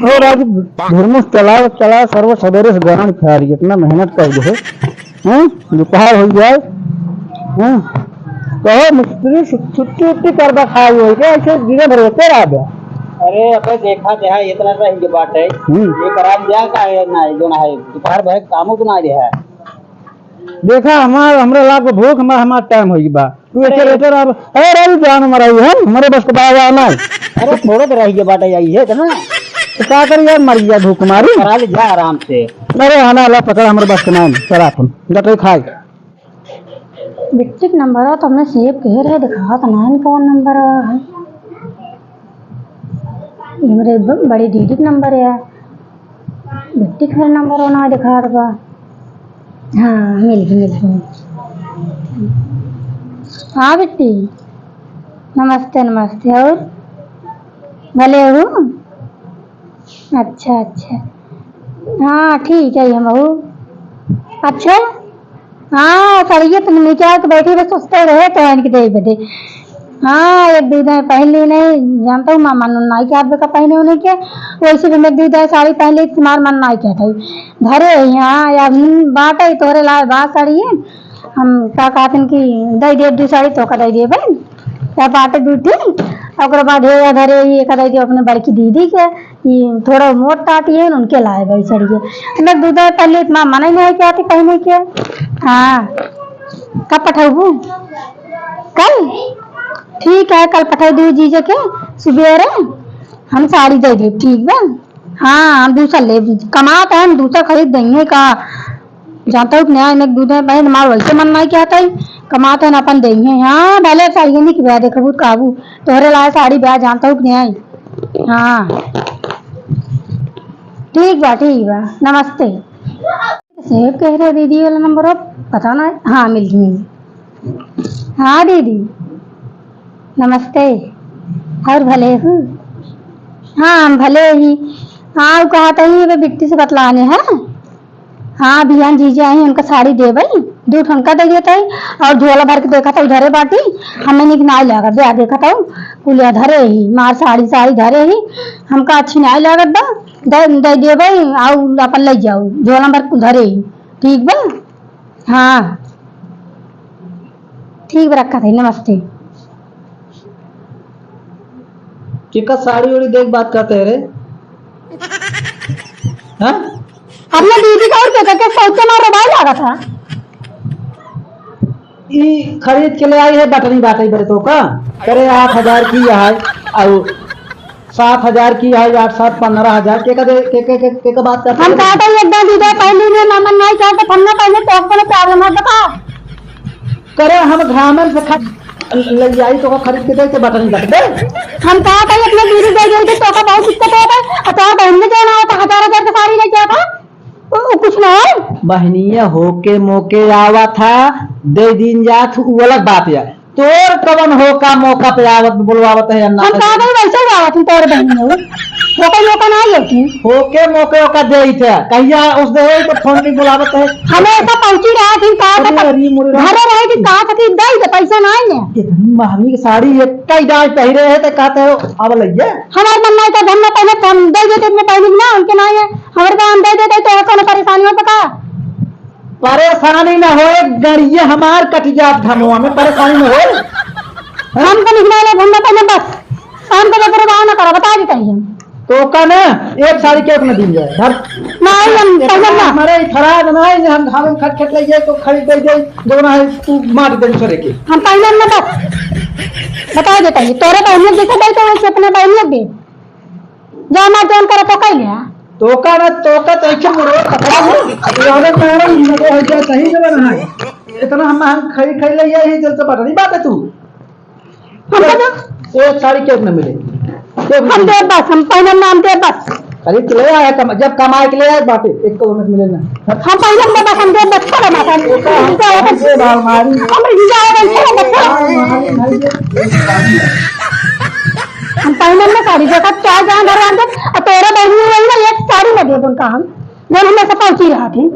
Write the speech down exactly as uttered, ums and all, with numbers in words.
और आज धर्मस चलाओ, चलाओ, सर्व सवेरे से गरम खा रही, इतना मेहनत कर दो, हैं? दोपहर हो जाए, हैं? कहो मिस्त्री छु-, छुट्टी उट्टी कर दा, खाई हो क्या, ऐसे दिन भर होते रह गया। अरे अबे देखा देहा, इतना रह गया बाटे। हम्म। ये करा दिया का है ना, ये जो ना है, दोपहर भर कामो तो ना रहा है। देखा हमार, हमरा लाग भूख, हमार, हमार टाइम होई बा। तू अरे। एके लेटर अब, अरे रवि जान मराई है, हमरे बस के बाबा ना। अरे थोड़े तो रह गया बाटे, यही है ना। तो का करी यार, मर गया भूख मारी। करा ले जा आराम से। अरे आना ला पकड़, हमरे बस के ना, चला अपन, गटई खाए। बिट्टी के नंबर तो हमने सेव कहे रहे, दिखात ना है कौन नंबर है। ये हमरे ब-, बड़ी दीदी के नंबर है। बिट्टी के मेरे नंबर ना दिखात बा। हाँ, मिल गई, मिल गई। हाँ बिट्टी, नमस्ते, नमस्ते। और भले हो? अच्छा, अच्छा। हाँ, ठीक है, हम बहू। अच्छा, हाँ, सड़िए तुम नीचे आके बैठी, बस सुस्ते रहे तो इनके दे बदे। हाँ, एक दो दिन पहन ली नहीं, जानता हूँ, मामा नाई के आप का पहने होने के, वैसे भी मैं एक दो दिन साड़ी पहन ली, तुम्हार मन नाई क्या था, धरे ही, हाँ, या, हम्म, बात है, तोरे लाए बात साड़ी है, हम का कहते हैं कि दे दे, दो साड़ी तो का दे दे भाई, या बाटे दू ठे, ओकरे बाद हे या धरे ही, एक दे दे अपने बड़की दीदी के, ई थोड़ा मोट टाटी है, उनके लाए भाई सड़िए। मतलब दू दिन पहले इतना मना ही नहीं क्या थी पहने के। हाँ, कब पठाऊ? कल? ठीक है, कल पठाई दू जीजा के सुबेरे, हम साड़ी दे दे, ठीक बा? हाँ, हम दूसरा ले, कमात है, हम दूसरा खरीद देंगे का? जानता हूँ कि नहीं, मैं दूध में पहले हमार वैसे मन नहीं क्या था, कमात है ना अपन देंगे। हाँ, भले साड़ी नहीं कि ब्याह देखबू काबू, तोहरे लाए साड़ी ब्याह जानता हूँ कि नहीं। हाँ, ठीक बा, ठीक बा, नमस्ते। सेव कह रहे दीदी वाला नंबर हो, पता ना। हाँ, मिल गई, मिल गई। हाँ दीदी, नमस्ते। और भले हो? हाँ, हम भले ही। हाँ, वो कहा था, ये बिट्टी से बतलाने हैं। हाँ, बिहान जीजा आई, उनका साड़ी देबई, दू ठो उनका दे देतई, और झोला भर के देखत हई, धरे बाटी, हमें निक नाई लागत, दे देखत हऊ, कुलिया धरे ही, मार साड़ी, साड़ी धरे ही, हमका अच्छी नाई लागत बा, दे, दे देबई, आऊ अपन ले जाऊ, झोला भर के धरे ही, ठीक बा? हाँ, ठीक बा, रखत हई, नमस्ते। केका साड़ी ओड़ी देख बात करते हैं रे? हाँ? अपने दीदी का और केका के सौते मार रबाई लागत है। ई खरीद के ले आई है, बटनी बाटई बरे तो का? करे आठ हजार की है, और सात हजार की है, आठ सात पन्द्रह हजार, केका दे, के, के, के, केका बात करते हम हैं? कहते हैं, एक दो दीदी पहली में नमन नहीं करते, हम ना पहले तो अपने problem है, बता। करे हम घामन से खा-, ले आई तो खरीद के दे, तो बटन रख दे। हम कहा था अपने बीवी दे गई थी, तो का बहुत दिक्कत होता है। और तो बहन ने जो ना होता, हजार हजार का साड़ी लेके आता, वो, वो कुछ ना है। बहनिया होके मोके आवा था, दे दिन जात, वो अलग बात है। तोर कवन होका मोका पे आवत, बुलवावत है अन्ना हम का? कहा था, वैसे ही आवत हूँ, तोर बहन में वो। वो कोई मौका ना आई होती। होके मोके ओका देइत है। कहिया उस दे होई तो फोन पे बुलावत है। हमें ऐसा पहुंची रहा थी, कहा था अरे, अरे, मोरे राम। घरे रहे थी, कहा था कि दे दे, पैसा ना आई है। इतनी महंगी साड़ी एक कई दाई पहिरे है तो कहते हो, अब लइए। हमारे मन नहीं था, हम ना पहले हम दे देते, इतने पहले ना, उनके ना है। हमारे पास हम दे देते तो कौन परेशानी हो पता? परेशानी ना होए, गड़िए हमार कट जात घमवा में, परेशानी ना होए। हम तो निकला ले घूमना पहले बस। हम तो बकरे गाँव ना करा, बता दी कहीं हम। तो का ना, एक साड़ी के अपने दिन जाए, धर। नहीं, हम पहले ना। हमारे इतराज ना है, हम घाम में खट खट लग जाए तो खरीद दे जाए, जो ना है तू मार दे दूसरे के। हम पहले ना बस। बता दे कहीं, तोरे बहनियों जैसे दे तो वैसे अपने बहनियों दे। जा मार जोन करे तो कह लिया। तो का ना, तो का तो ऐसे मुड़ो पकड़ा हो। यार, कारण मुझे हो गया, सही जगह ना है। इतना हम, हम खाई, खाई ले, यही दिल से पता नहीं बात है तू। हम तो एक साड़ी केक न मिले। केक न हम मिले। दे बस, हम पहले नाम दे बस। अरे, तो ले आया, कम-, जब कमाए के ले आए, बात है, एक करोड़ में मिले ना। हम पहले ना बस, हम दे बस, चलो ना, हम हम दे बस। ये भाव मारी। हम इंतजार करते हैं, बच्चा। भाव मारी, भाई, ये हम पहले ना साड़ी देखा, क्या जान घर आंदे, और तोरा बहनी वही ना, एक साड़ी ना दे उनका हम, जो हमें से पहुंची रहा थी।